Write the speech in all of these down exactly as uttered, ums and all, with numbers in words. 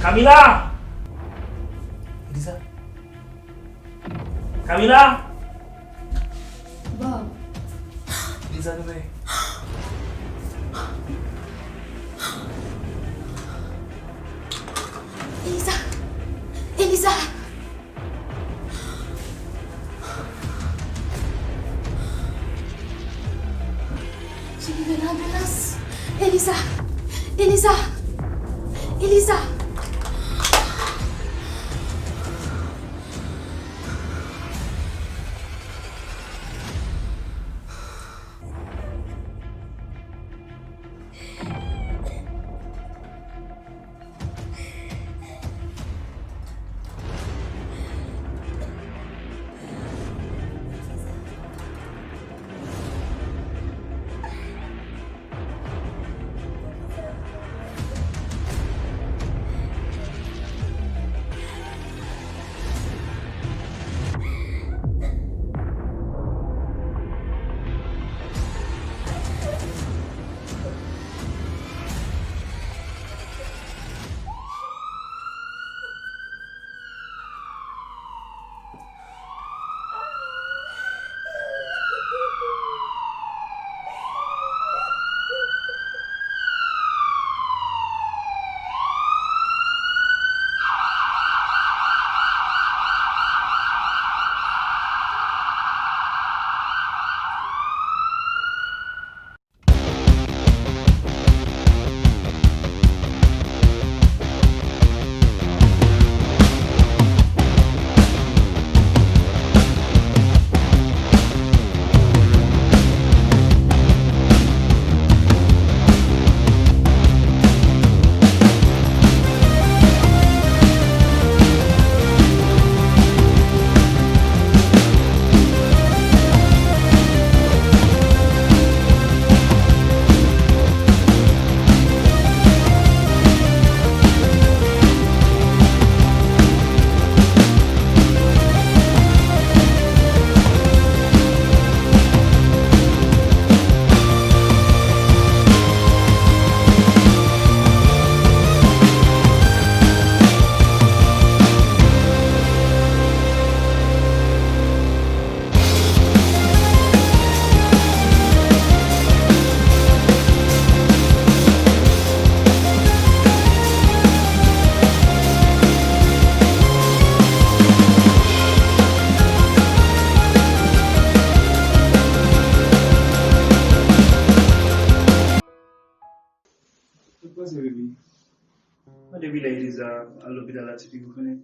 Camila! Elisa! Camila! Bob. Elisa, nou vini. Elisa! Elisa! Cheri, rele anbilans. Elisa! Elisa! Elisa! Sa k pase, baby? Mwen depi lè Eliza al lopital la, tifi, ou konnen.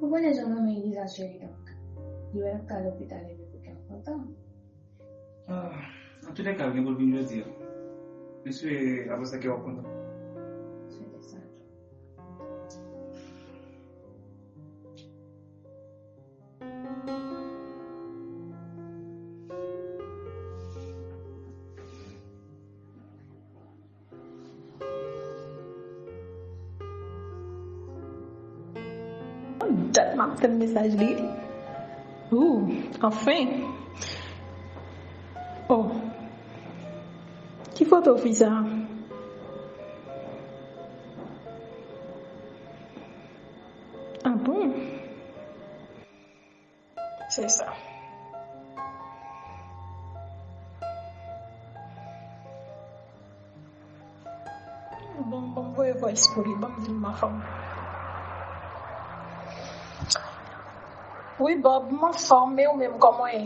Ou konnen jan manman Eliza cheri, donk li wè l ap ka lopital epi pou kè l kontan. Ah, antoulèka, gen pou l vin jodi a. M espere apre sa kè w ap kontan. Swete sa tou. Dat m ap tann mesaj li. Ooh, anfen. Oh. Ki foto fi sa? Ah bon? Se sa. Bon, bon, voye voice pou li, ban m di l m anfòm. Wi, Bob, m anfòm, men ou menm, kòman w ye?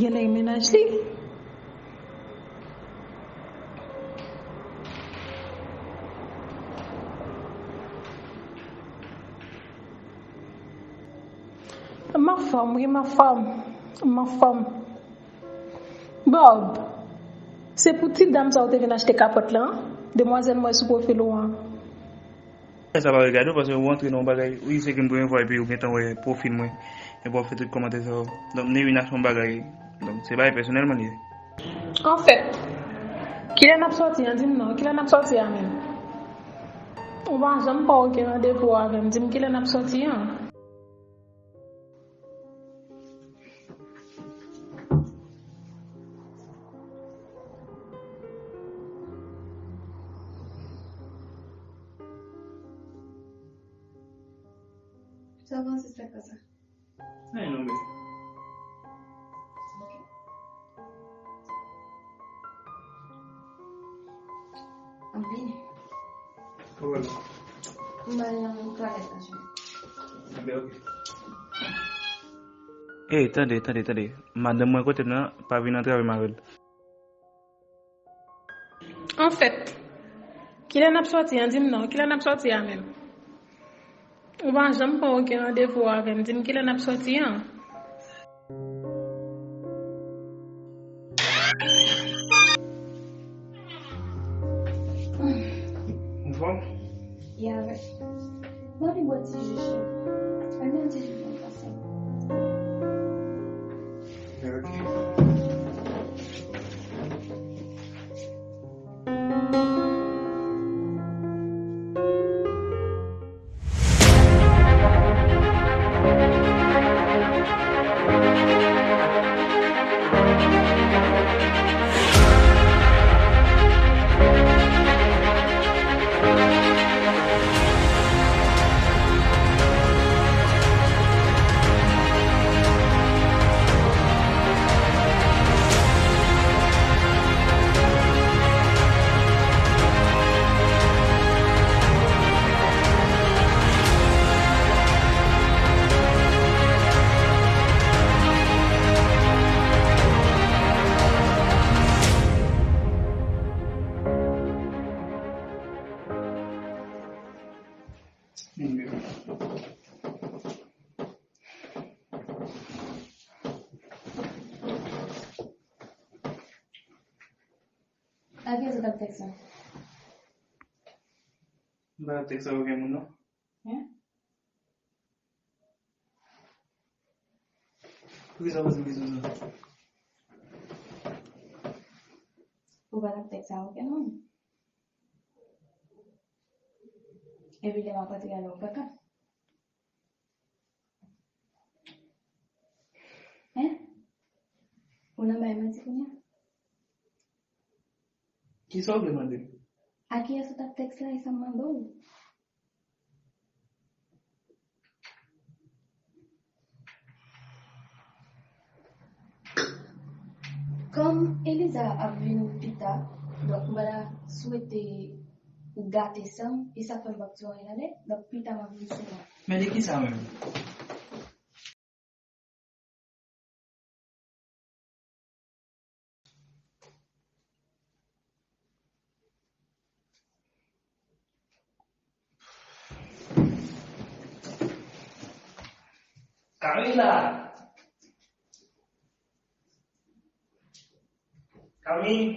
Genlè e mennaj li. M anfòm, wi, m anfòm. M anfòm. Bob, se pou ti dam sa ou te vin achte kapòt la, an? Demwazèl m wè sou pwofil ou an. Sa pa regade w, paske ou antre nan yon bagay, wi, se ke m premye fwa epi ou gentan wè pwofil mwen, epi w ap fè tout kòmantè sa yo. Donk, m te vin achte yon bagay, donk, se bagay pèsonèl mwen li ye. Anfèt, kilè n ap sòti an? Di m non, kilè n ap sòti a menm? Ou pa janm pran okenn randevou avè m. Di m kilè n ap sòti an. Sa w panse sa ka sa? Anyen non, bebe. Ok. M ap vini. Ou wè la. M ba l nan twalèt la, cheri. Enben, ok. Ey, tande, tande, tande. Madanm mwen kote m nan, pa vin antre avè m avè l. Anfèt, kilè n ap sòti an? Di m non, kilè n ap sòti a menm? Ou pa janm pran okenn randevou avè m. Di m kilè n ap sòti an? Ou anfòm? Ya, wi. Ban li bwè ti ji, cheri. Ban li yon ti ji pou l pase. Ok. Ak kiyès ou t ap tèks la? M pa t ap tèks ak okenn moun, non. Hen? Poukisa w poze m kesyon sa? Ou pa t ap tèks ak okenn moun. Epi lè m ap antre a lè w kaka. Hen? Ou nan bay manti kounye a? Kisa w vle mande m? A kiyès ou t ap tèks la, e sa m mande w? Kòm Eliza ap vini pita, donk m pa ta swete ou gate san m, e sa k fè m p ap di w anyen anlè, donk pita m ap vin sou mwen. Men de kisa menm? Camila! Camille!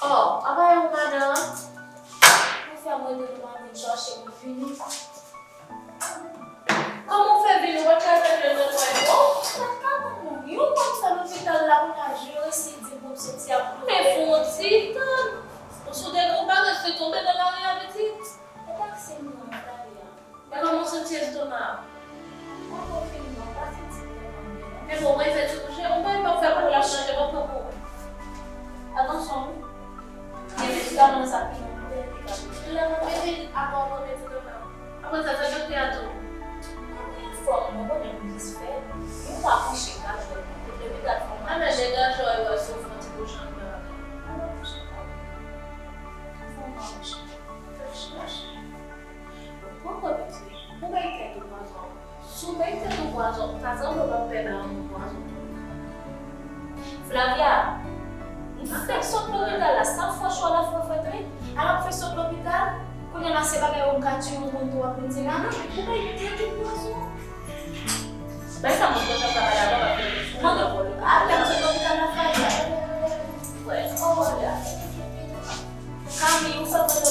Oh, apa yon madan? Ou fè m rete devan vin chache pou vini. Kòman w fè vin, ou pa t ka tann lè mwen mwen? Oh, ou pa t ka tann non. Yon kòm sa lopital la pou ta jere si di pou m soti a pou men fè yon ti tann. Ou sou de ou pa rete tonbe nan lari a pitit. E taksi m nan lari a. E kòman w santi estoma a? Mwen pa fin non, pa santi vrèman byen non. Men bon, mwen fè ti kouche, yon bagay pa fè pou la chanje, mwen pran pou ou. Atansyon wi. Gen medikaman sa ki nan bouteyi ki ka. Lè mwen mete akò mwen medikaman. Apre sa, sa doktè a di w? Mwen anfòm, mwen konnen m jis fè yon pa kouche, m al jwenn moun. Depi dat fè yon pa kouche. Anben, degaj ou yo, si w fè yon ti kouche anba. Anba kouche, pa. Fè yon pa kouche. Fè kouche mache. Poko piti, ou bay tèt ou pwazon. Si w bay tèt ou pwazon, ou ta sanble w p ap pè ba moun pwazon tou. Flavia, m fèk sot lopital la, sa fò chwa la fò fèt wi. Al ap fè sot lopital, kounye a la se bagay ou ka tiye yon moun tou w ap vin di la, non, ou bay tèt ou pwazon. Bay sa moun pwazon sa pale avan, pa fè moun sou mwen nan vòlè. Al ap sot lopital la, Flavia. Wè, oh, Flavia. Kami, ou fè mwen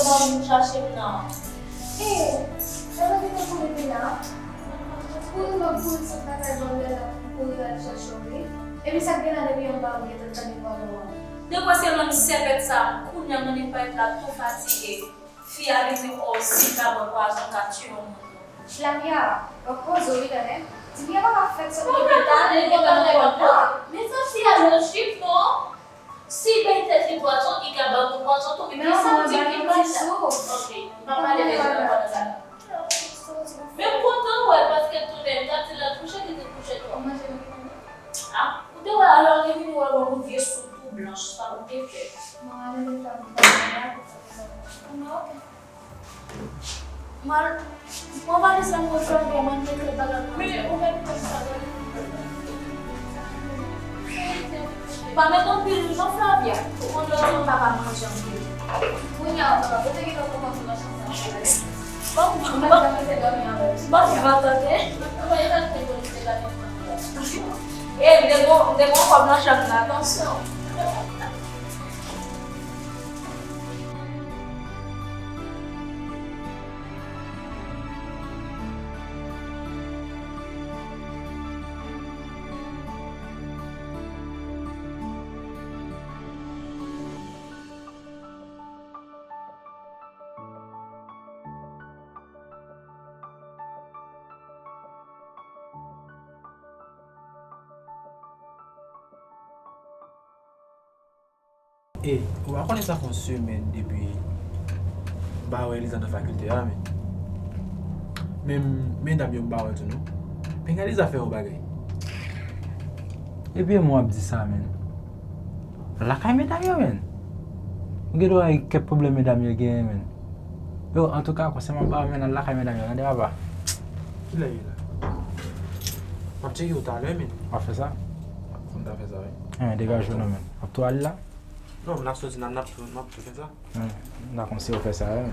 Cho wi. Epi sa k gen la depi yon ba ou gentan tande vwa mò an? De kwa se lang sèpèt sa, kounye a mwen li parèt la tou fatige. Fi a vin di m, o, si l ka bwè pwazon, l ka tiye yon moun. Flavia, w ap poze w wi, tande. Di m, yo pa ka fèt sot nan pita, li gentan nan kòd la. Men sa fi a lojik, non? Si l bay tèt li pwazon, li ka ba moun pwazon tou. Men kisa w di ki pa sa? Ok, m pa pale de sa nan sa. Men m kontan wè l paske l tounen. M t ap di l al kouche, li te kouche twòp. Ah, ou te wè, alò, li vin wè w yon vye soup tou blanch, sa ou te fè. Mwen ale deja, m pa wè la, pou sa. Mwen, ok. Mwen, mwen valiz la, mwen fè byen, mwen mete bagay nan. Men, ou mèt konn sa, gade. Pa met anpil non, Flavia. Ou konn lè ou di ou pa ka manje anpil. Kounye a, ou pa ka pote ki lòt ou konn nan chanm nan, gade. Bon, bon. Ou pa ka mete dòmi avè w. Bon, ou va tande. Ou pa ka te polis te gade. E, m te gon, m te gon kòb nan chanm nan, atansyon. E, ou pa konnen sa fè yon semèn depi m pa wè Eliza nan fakilte a, men. Menm medam yo m pa wè tou, non. Pinga Eliza fè yon bagay. Epi mwen w ap di sa, men. Lakay medam yo, men. Ou gen dwa wè kèk pwoblèm medam yo genyen, men. Yo, antouka, konsèy mwen ba w, men, al lakay medam yo, tande, papa. Kilè ye la? M ap tcheke w talè, men. W ap fè sa? Fò m ta fè sa, wi. Hein, degaje w non, men. W ap tou ale la? Non, m ap soti, n ap, n ap tou, n ap tou fè sa. Hein, m ta konseye w fè sa, wi.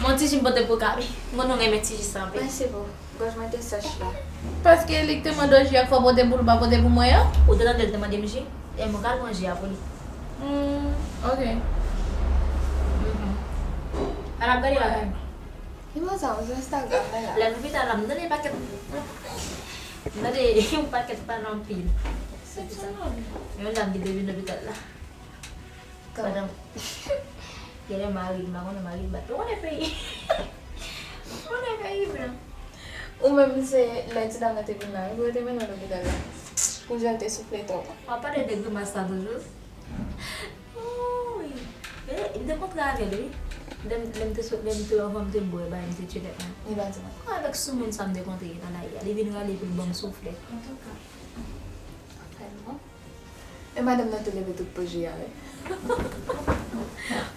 Mwen ti ji m pote pou Gaby. Mwen nou renmen ti ji sa anpil. Mèsi boo. Gòj mwen te sèch la. Paske li k te mande w ji a k fò pote pou l pa pote pou mwen an? Ou te tande l te mande m ji? E mwen k al pran ji a pou li. Hmm, ok. Mhm. Al ap gade bagay. Ki moun sa, ou sou Instagram la? Lè lopital la, m tande pakèt. M tande yon pakèt pale anpil. Se pou sa. Yon dam ki te vin lopital la. Pandan, genlè mari l, m pa konnen mari l bat. Ou konnen peyi. Ou konnen peyi blan. Ou menm se lè ti dam nan te vin la, wi, pou yo te mennen w lopital la. Pou jan l te soufle twòp. W ap pale de grimas la toujou. Ooh, wi. E, m te kontre avè l, wi. Lè m, lè m te sot, lè m te anvan m te bwè, bay, m te tcheke nan. Li pa di mwen. Avèk soumoun sa m te kontre nan lari a. Li vin rale pou l ban m souflèt. Antouka, apèl mwen. E madanm nan te leve tout pou ji a, wi.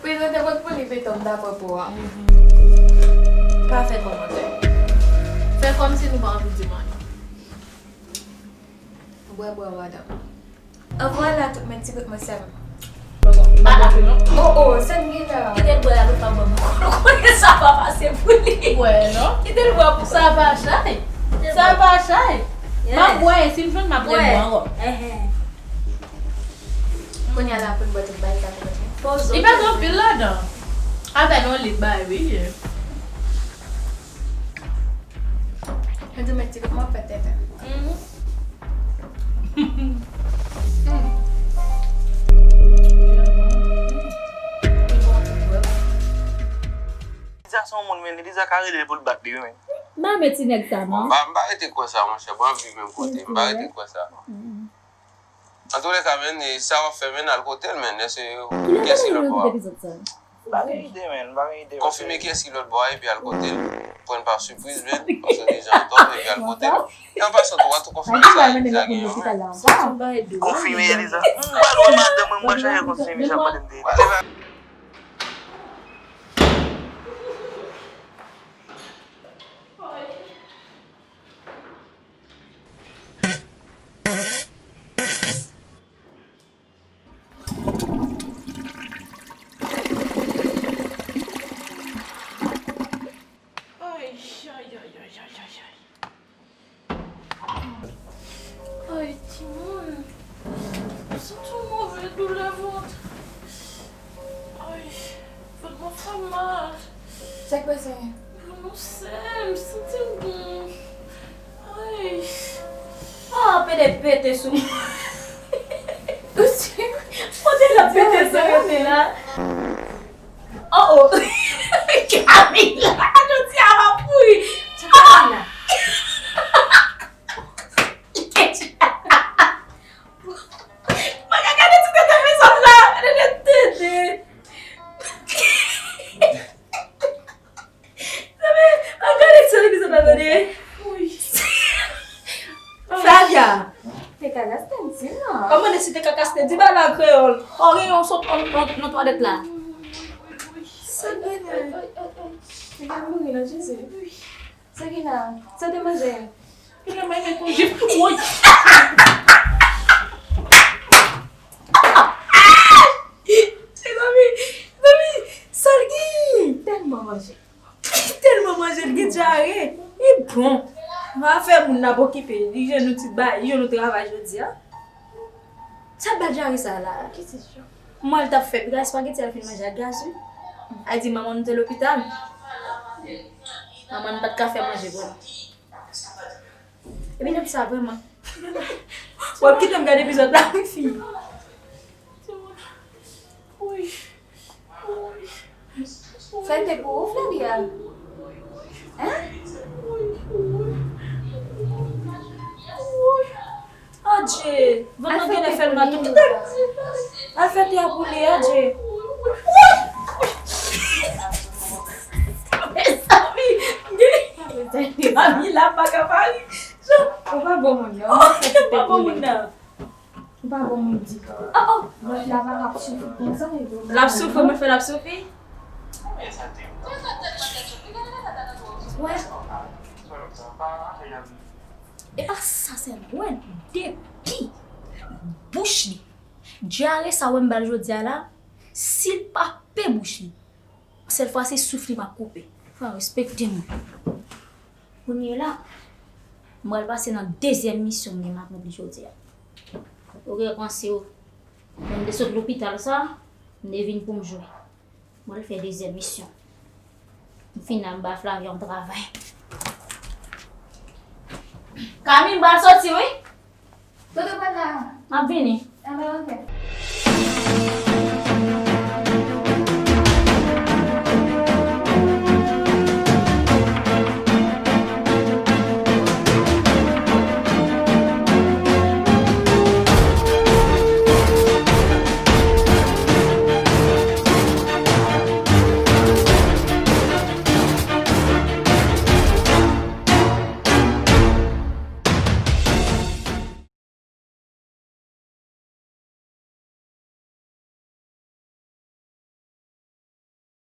Prezante mwen pou li, Beto, m dakò pou ou a. Mhm. Pa fè kòmantè. Fè kòmsi nou pa anvi di m anyen. Bwè, bwè, madanm. Anvan la, tout men ti gout mwen sèlman. Papa. Oh, oh, sa m gen la. Kite l bwè a, tout pa bwè mwen. Ou konnen sa pa pase pou li. Bwè, non? Kite l bwè pou sa pa chay. Sa pa chay. M ap bwè, si m jwenn, m ap bwè ankò. Kounye a la pou n bwè tout bagay sa pou kontinye. Li pa gen anpil ladan. Apèn yon lit bagay, wi. Mwen di mwen ti kòman fè tenten. Mhm. Mm. Eliza ka rele l pou l bat li, wi, men. M pa renmen ti nèg sa, non. M pa, m pa rete kwè sa, monchè. Bon, ap viv menm kote. M pa rete kwè sa. Antouleka, men, e sa w ap fè, men, al kote l, men. Èske ou gen si lòt bò a? M pa gen ide, men. M pa gen ide. Konfime kiyès ki lòt bò a, epi al kote l. Pran pa sipriz, men. Paske deja an tò, epi al kote l. E an pasan tou, w a tou konfime sa Eliza genyen, men. Konfime Eliza. M pral wè madanm mwen, m pral chache konfime sa madanm de Eliza. Ay, ay, ay, ay, ay, ay, ay. Ay, timoun. M santi yon move doulè vant. Ay, vant mwen fè mal. Sa k pase? Vant mwen sèl, m santi l bon. Ay. Ah, pede pete sou mwen. Kote l ap pete sou mwen la? Oh, oh. Camila, jodi a m ap mouri. Camila. Mwen ka gade ti tete mezanm la. Gade tete. Mezanmi, al gade ti tete mezanm la, tande. Flavia. Te ka gaste m di non. Kòman si te ka gaste, di bagay la an kreyòl. Ò, gen yon sot nan twadèt la. Sa gen la? Te ka mouri nan Jezi. Sa gen la? Sa te manje? Gen la, may men konje. Woy! Mezanmi, mezanmi, sa l gen? Tèlman manje. Tèlman manje, l gen dyare. Li bon. Va fè moun n ap okipe. Li jwenn yon ti ba, li jwenn yon travay jodi a. Sa ba dyare sa la? Mwen, l t ap fè piga espageti, al fin manje ak gaz, wi. Ay di manman nou te lopital. Manman nou pa t ka fè manje pou nou. Epi nèg sa vrèman. W ap kite m gade epizòd la, wi, fi. Sa te pou ou, Flavia? Hein? Adje, vant lan genlè fè l mal tou. Kite l. Al fè te a pou li, adje. Mezanmi, mezanmi, la pa ka pale. Ou pa bon moun, non. Ou pa bon moun, non. Ou pa bon moun ditou. Oh, oh. Vant la pa ap soufri konsa, men bon. L ap soufri, mwen fè l ap soufri. Wè. E pa sa sèlman, wè, depi bouch li. Dyare sa wè m ba l jodi a la, si l pa pe bouch li, sèl fwa se souf li m ap koupe. Fò respekte mwen. Kounye la, m pral pase nan dezyèm misyon m gen m akonpli jodi a. Ou gen panse w, lè m te sot lopital sa, m te vin pou m jwe. M pral fè dezyèm misyon. M fin la, m ba Flavia yon travay. Kami, m pral soti, wi. Kote w pral la? M ap vini. Anben, ok.